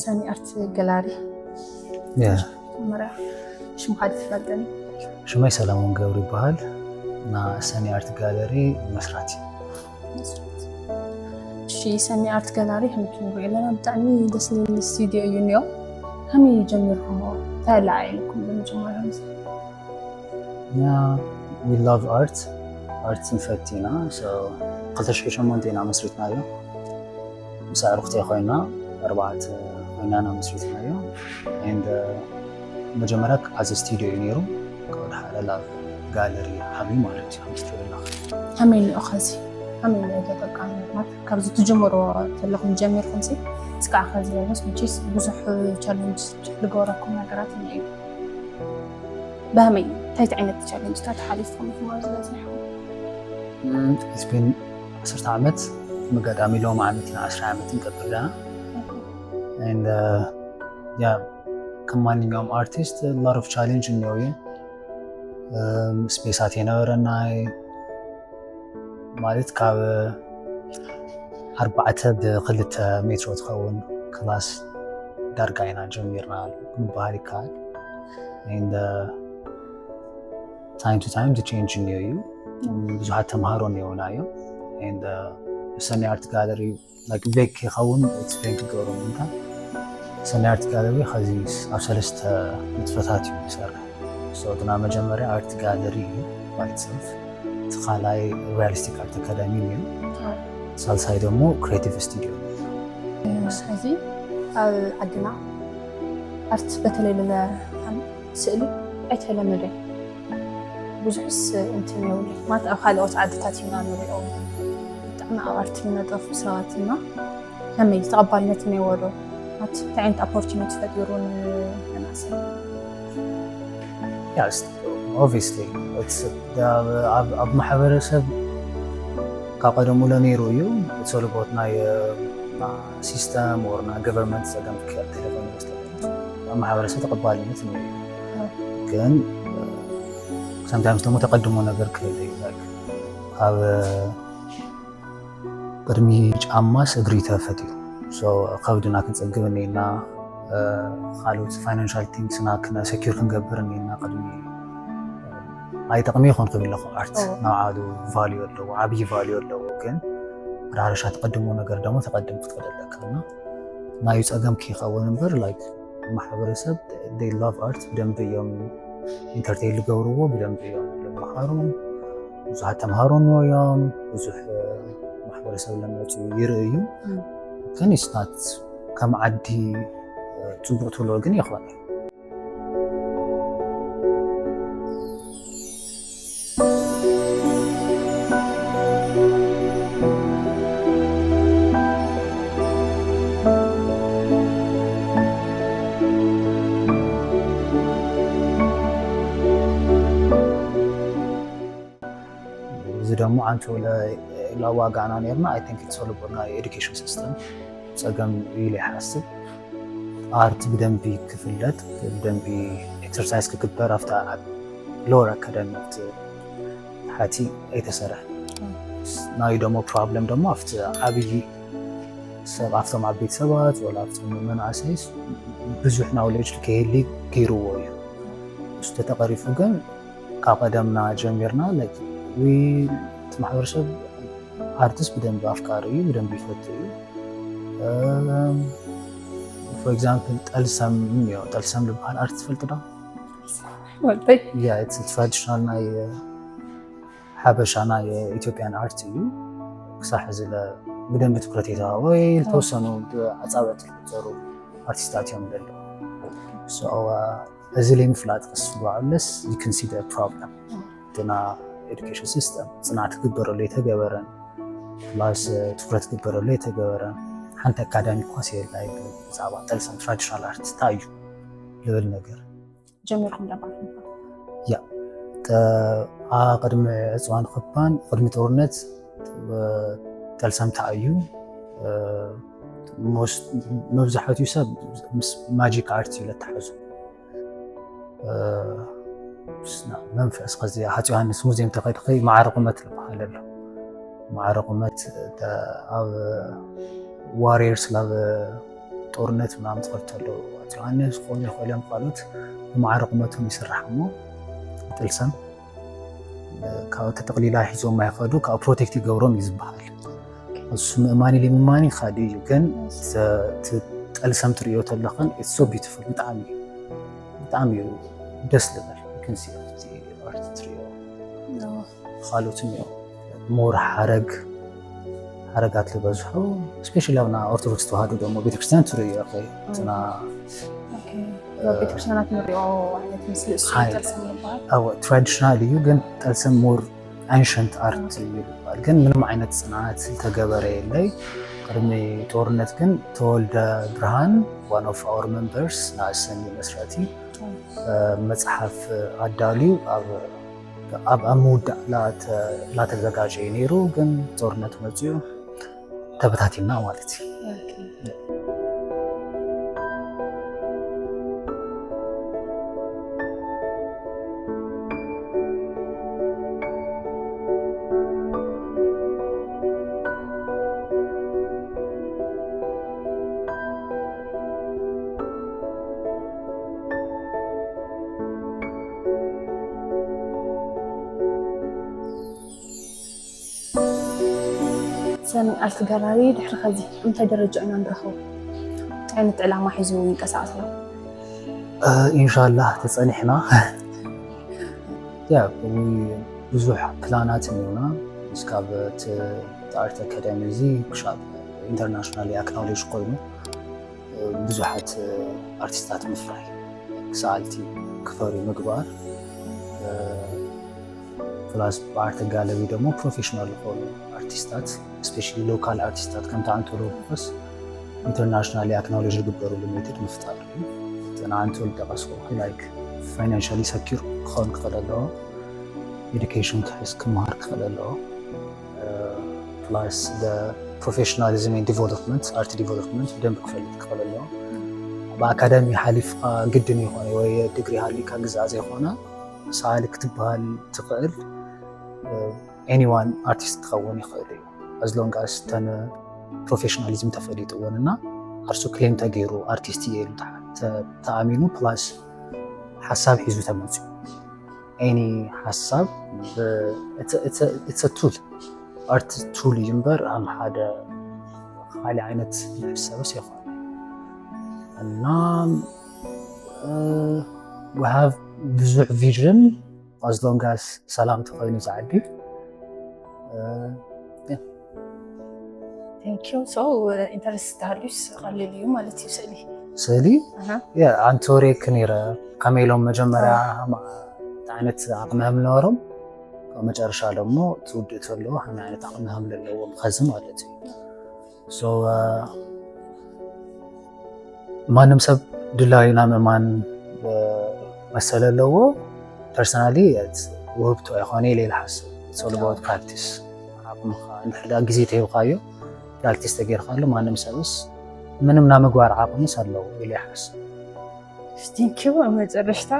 ሰኒ ኣርት ጋላሪ Yeah. መጀመርያ ሽምካ ዶ ትፈልጠኒ? ሽመይ ሰለሞን ገብሩ ይበሃል። ና ሰኒ ኣርት ጋለሪ መስራቲ። እሺ፣ ሰኒ ኣርት ጋላሪ ከም ንሪኦ ኣለና ብጣዕሚ ደስ ዝብል ስቱዲዮ እዩ እኒኦ። ከመይ ጀሚርኩሞ? እንታይ ኣላዓዒልኩም ብምጅማር? ና we love art፣ ኣርት ንፈቲ ኢና። So ክልተ ሽሕን ሸሞንተን ኢና መስሪትናዮ። ምስ ኣዕሩኽተይ ኮይና ኣርባዕተ ኮይና ኢና መስሪትናዮ። And መጀመርያ as a studio እዩ ነይሩ። ካብ ድሓረ ናብ ጋለሪ ዓብዩ ማለት እዩ። ምስ ተበላኽ ከመይ እኒኦ ኸዚ? ከመይ እኒኦ ተጠቃሚ ማለት ካብዚ ትጅምሮ ተለኹም ጀሚርኩም ሲ እስካዕ ኸዚ ለሎስ መቼስ ብዙሕ ቻለንጅ ዝገበረኩም ነገራት እኒኦ እዩ። ብኸመይ እንታይ ዓይነት ቻለንጅታት ሓሊፍኩም ኢኹም ኣብዚ በፂሕኩም? ስፔን ዓሰርተ ዓመት፣ መጋጣሚ ሎም ዓመት ኢና ዓስራ ዓመት ንቀጥል ኣለና። And yeah, ከም ማንኛውም ኣርቲስት lot of challenge እኒኦ እዩ። ስፔሳት የነበረናይ ማለት ካብ ኣርባዕተ ብክልተ ሜትሮ ትኸውን ክላስ ዳርጋ ኢና ጀሚርና ምባሃል ይከኣል። And time to time change እኒኦ እዩ። ብዙሓት ተምሃሮ እኒኦና እዮም። And ሰኒ ኣርት ጋለሪ like ቬክ ይኸውን ኤክስፕሌን ክገብሮ ምንታ ሰኒ ኣርት ጋለሪ ኸዚ ኣብ ሰለስተ ንጥፈታት እዩ ዝሰርሕ። So እቲ ናይ መጀመርያ ኣርት ጋለሪ እዩ by itself። እቲ ካልኣይ ሪያሊስቲክ ኣርት ኣካዳሚ እዩ። ሳልሳይ ደግሞ ክሬቲቭ ስቱዲዮ እዩ። ሕዚ ኣብ ዓድና ኣርት በተለይ ስእሊ ኣይተለመደ ብዙሕስ እንትን የብሉ ማለት ኣብ ካልኦት ዓድታት ኢና ንሪኦ። ብጣዕሚ ኣብ ኣርት ዝነጠፉ ሰባት እና ከመይ ተቐባልነት እኒአዎ ዶ? ማለት እንታይ ዓይነት ኣፖርቹኒቲ ፈጢሩ ንመናእሰይ? Yes, obviously ኣብ ማሕበረሰብ ካብ ቀደም ውሎ ነይሩ እዩ። It's all about ናይ ሲስተም or ናይ ገቨርንመንት ፀገም ክኽእል ተለፈን ይመስለኒ። ኣብ ማሕበረሰብ ተቐባልነት እኒኦ እዩ። ግን sometimes ደግሞ ተቐድሞ ነገር ክህል እዩ። Like ካብ ቅድሚ ጫማስ እግሪ ተፈጢሩ። So ከብድና ክንፀግብ እኒና፣ ካልኦት ፋይናንሻል ቲንግስና ክነ ሴኪር ክንገብር እኒና። ቅድሚ ኣይጠቕሚ ይኾን ክብል ኣለኹ። ኣርት ኦ። ንባዕሉ ቫልዩ ኣለዎ፣ ዓብዪ ቫልዩ ኣለዎ። ግን ራርሻ ተቐድሞ ነገር ደግሞ ተቐድም ክትፈደለካ እና ናዩ ፀገም ከይኸውን እምበር like ማሕበረሰብ they love art ብደንብ እዮም ኢንተርቴን ዝገብርዎ፣ ብደንብ እዮም ዝመሃሩ። ብዙሓት ተምሃሮ እዮም፣ ብዙሕ ማሕበረሰብ ለመፁ ይርእዩ። እም። ግን it's not ከም ዓዲ ፅቡቅ ትብሎ ግን ይኾነ። እዚ ደግሞ ኣንተ ለዋጋና ነርና I think it's all about ናይ ኤዱኬሽን ሲስተም ፀገም እዩ ኢለ ይሓስብ። ኣርት ብደንቢ ክፍለጥ፣ ብደንቢ ኤክሰርሳይዝ ክግበር ኣብታ ሎወር ኣካዳሚ ኣብቲ ታሕቲ ኣይተሰርሐ። ናይ ደሞ ፕሮብለም ደሞ ኣብቲ ዓብዪ ሰብ ኣብቶም ዓበይቲ ሰባት ወላ ኣብቶም መናእሰይ ብዙሕ ናውሌጅ ከይህሊ ገይርዎ እዩ። እሱ ተተቐሪፉ ግን ካብ ቀደምና ጀሚርና like we እቲ ማሕበረሰብ ኣርትስ ብደንብ ኣፍቃሪ እዩ፣ ብደንብ ይፈቱ እዩ። For example ጠልሰም እኒኦ፣ ጠልሰም ዝበሃል ኣርት ትፈልጥ ዶ? ወልተይ Yeah, it's traditional ናይ ሓበሻ ናይ ኢትዮጵያን ኣርት እዩ። ክሳብ ሕዚ ለ ብደንብ ትኩረት የተሃቦ ዝተወሰኑ ኣፃብዕቲ ዝቁፀሩ ኣርቲስታት እዮም ዘለዉ። So እዚ ለይ ምፍላጥ ክስዋዕለስ you can see the problem። ድና ኤዱኬሽን ሲስተም ፅናት ክግበረሉ የተገበረን ፕላስ ትኩረት ክግበረሉ የተገበረን ሓንቲ ኣካዳሚ ኳስ የላ ብዛዕባ ጠልሰም ትራዲሽናል ኣርት እንታይ እዩ ልብል ነገር ጀሚርኩም ደባል ቅድሚ ዕፅዋን ክባን ቅድሚ ጦርነት ጠልሰም እንታይ እዩ? መብዛሕትኡ ሰብ ምስ ማጂክ ኣርት እዩ ለተሓዙ። መንፈስ ከዚ ሃፂ ዮሃንስ ሙዚየም ተኸድኸይ ማዕረ ቁመት ዝበሃል ኣሎ። ማዕረ ቁመት ኣብ ዋሪየርስ ላብ ጦርነት ምናምን ትኸድ ተሎ ኣፅዋነ ዝኾኑ ይኽእሎም ካልኦት ብማዕረ ቁመቶም ይስራሕ እሞ ጥልሰም ካብ ተጠቕሊላ ሒዞም ኣይኸዱ ካብ ፕሮቴክት ይገብሮም እዩ ዝበሃል። እሱ ምእማኒ ለምማኒ ካዲ እዩ ግን ጠልሰም ትርእዮ ተለኽን it's so beautiful ብጣዕሚ እዩ ብጣዕሚ እዩ ደስ ልብል ክንሲ ኣርቲ ትርእዮ ካልኦትን እዮም ሞር ሓረግ ሓረጋት ዝበዝሑ ስፔሻሊ ኣብና ኦርቶዶክስ ተዋህዶ ደግሞ ቤተክርስትያን ትርእዮ እትና ቤተክርስትያናት ንሪኦ ዓይነት ምስሊ እሱ ጠልሰም ይበሃል። ትራዲሽናል እዩ ግን ጠልሰም ሞር ኣንሸንት ኣርት እዩ ይበሃል ግን ምንም ዓይነት ፅንዓት ዝተገበረ የለይ። ቅድሚ ጦርነት ግን ተወልደ ብርሃን one of our members ንኣሰኒ መስራቲ መፅሓፍ ኣዳልዩ ኣብ ኣብ ምውዳእ ላተዘጋጀ ነይሩ ግን ጦርነት መፅኡ ተበታቲና ማለት እዩ። ሰን ኣርት ጋላሪ ድሕሪ ኸዚ እንታይ ደረጃ ኢና ንረኽቦ? እንታይ ዓይነት ዕላማ ሒዙ ይንቀሳቐስ ኣሎ? ኢንሻላህ ተፀኒሕና ያ ብዙሕ ፕላናት እኒና እስካብ ኣርት ኣካዳሚ እዚ ክሻብ ኢንተርናሽናል ኣክኖሌጅ ኮይኑ ብዙሓት ኣርቲስታት ምፍራይ ሰኣልቲ ክፈርዩ ምግባር ፕላስ ብኣርት ጋለሪ ደግሞ ፕሮፌሽናል ዝኾኑ ኣርቲስታት ስፔሻሊ ሎካል ኣርቲስታት ከምቲ ኣንቶሎ ፎከስ ኢንተርናሽናሊ ኣክኖሌጅ ዝግበሩሉ ሜትድ ምፍጣር እዩ። ንኣንቶል ጠቀስኩ ላይክ ፋይናንሻሊ ሰኪር ክኸውን ክኽእል ኣለዎ። ኤዱኬሽን ክሕዝ ክመሃር ክኽእል ኣለዎ። ፕላስ ፕሮፌሽናሊዝም ን ዲቨሎፕመንት ኣርት ዲቨሎፕመንት ብደንብ ክፈልጥ ክኽእል ኣለዎ። ብኣካዳሚ ሓሊፍካ ግድን ይኾነ ወይ ድግሪ ሃሊካ ግዛእ ዘይኮነ ሰኣሊ ክትበሃል ትኽእል። ኤኒዋን ኣርቲስት ክኸውን ይኽእል እዩ ኣዝሎንጋስ ተን ፕሮፌሽናሊዝም ተፈሊጥዎን እና ኣርሱ ክሌም ተገይሩ ኣርቲስት እየ ኢሉ ተኣሚኑ ፕላስ ሓሳብ ሒዙ ተመፅኡ ኤኒ ሓሳብ ቱል ኣርት ቱል እዩ እምበር ኣብ ሓደ ካሊ ዓይነት ሕሰብስ ይኾነ እና ሃቭ ብዙሕ ቪዥን ኣዝሎንጋስ ሰላም ተኾይኑ ዝዓዲ ኢንተረስት ተሃልዩስ ቀሊል እዩ ማለት እዩ ስእሊ ስእሊ ኣንቶሬክ ነይረ ከመይ ኢሎም መጀመርያ ዓይነት ዓቕሚ ከም ነበሮም መጨረሻ ደግሞ ትውድእ ተለዎ ከመይ ዓይነት ዓቕሚ ከም ዘለዎም ኸዚ ማለት እዩ ማንም ሰብ ድላዩ ናይ ምእማን መሰል ኣለዎ። ፐርሰናሊ ውህብቶ ኣይኮነ ኢለ ኢለ ሓስብ it's all about practice ዓቕምኻ እንድሕር ግዜ ተሂብካዮ ፕራክቲስ ተገይርካሉ ማንም ሰብስ ምንም ናይ ምግባር ዓቕምስ ኣለዎ ኢለ ይሓስብ። ቲንኪዩ ኣብ መጨረሽታ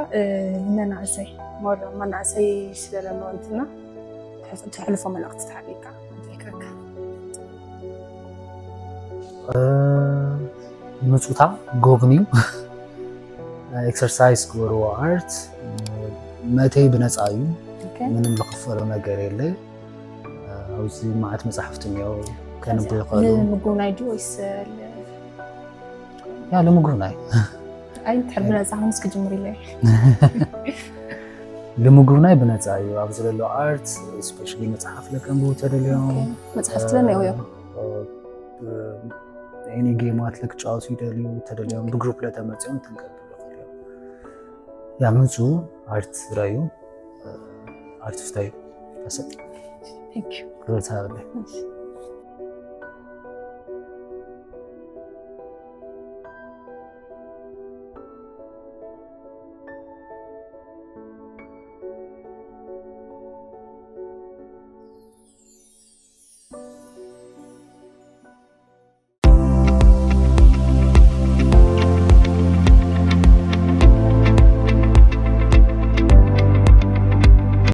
ንመናእሰይ ሞር መናእሰይ ስለለመወንትና ተሕልፎ መልእክቲ ተሓቢእካ መድሪክካ ምፁታ ጎብንዩ ኤክሰርሳይዝ ግበርዎ ኣርት መእተይ ብነፃ እዩ ምንም ዝኽፈሎ ነገር የለ ኣብዚ መዓት መፅሓፍቲ እኒኦ ከንቡ ይኽእሉ ንምጉናይ ድዩ ወይስ ያ ንምጉናይ ኣይ እንድሕር ብነፃ ክንስ ክጅምር ኢለ ንምጉብናይ ብነፃ እዩ ኣብዚ ዘሎ ኣርት ስፔሻሊ መፅሓፍ ለከንብቡ ተደልዮም መፅሓፍቲ ለናይ እዮም ኤኒ ጌማት ለክጫወቱ ይደልዩ ተደልዮም ብግሩፕ ለተመፅኦም ትንቀብል ይኽእልዮም ያ ምፁ ኣርት ራዩ ኣርት ፍታዩ ሰጥ Thank you. ክብረታ